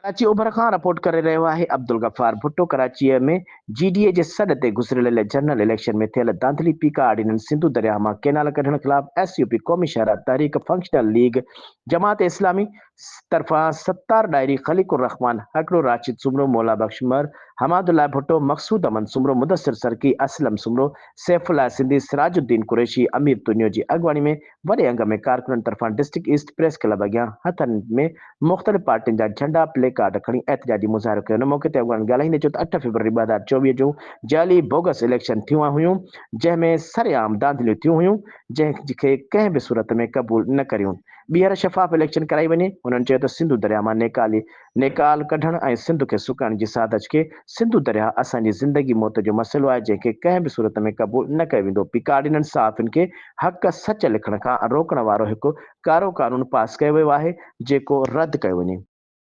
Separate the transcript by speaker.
Speaker 1: ڪراچي اوڀر کان رپورٽ ڪري رهيو آهي عبدالغفار ڀٽو ڪراچيء ۾ جي ڊي اي جي سڏ تي گذريل جنرل اليڪشن ۾ ٿيل ڌانڌلي پيڪا آرڊيننس سنڌو درياهه مان ڪينال ڪڍڻ خلاف ايس يو پي قومي شاهراهه تحريڪ فنڪشنل ليگ جماعت اسلامي طرفان ستار ڏاهري خليق الرحمان هڪڙو راشد سومرو مولا بخش مھر حماد الله ڀٽو مقصود احمد سومرو مدثر سرڪي اسلم سومرو سيف الله سنڌي سراج الدين قريشي امير تنيو جي اڳواڻي ۾ وڏي انگ ۾ ڪارڪنن طرفان ڊسٽرڪٽ ايسٽ پريس ڪلب اڳيان هٿن ۾ مختلف پارٽين جا جهنڊا پلي ڪارڊ کڻي احتجاجي مظاهرو ڪيو ان موقعي تي اڳواڻن ڳالهائيندي چيو ته اٺ فيبروري 2024 جون جعلي بوگس اليڪشن ٿيون هيون جنهن ۾ سرعام ڌانڌليون ٿيون هيون جنهن کي ڪنهن به صورت ۾ قبول نه ڪريون ٻيهر شفاف اليڪشن ڪرائي وڃي هنن چيو ته سنڌو درياء مان نيڪالي نيڪال ڪڍڻ ۽ سنڌ کي سڪائڻ جي سازش کي سنڌو درياهه اسان جي زندگي موت جو مسئلو آهي جنهن کي ڪنهن به صورت ۾ قبول نه ڪيو ويندو پيڪا آرڊيننس صحافين کي حق سچ لکڻ کان روڪڻ وارو هڪ ڪارو قانون پاس ڪيو ويو آهي جيڪو رد ڪيو وڃي.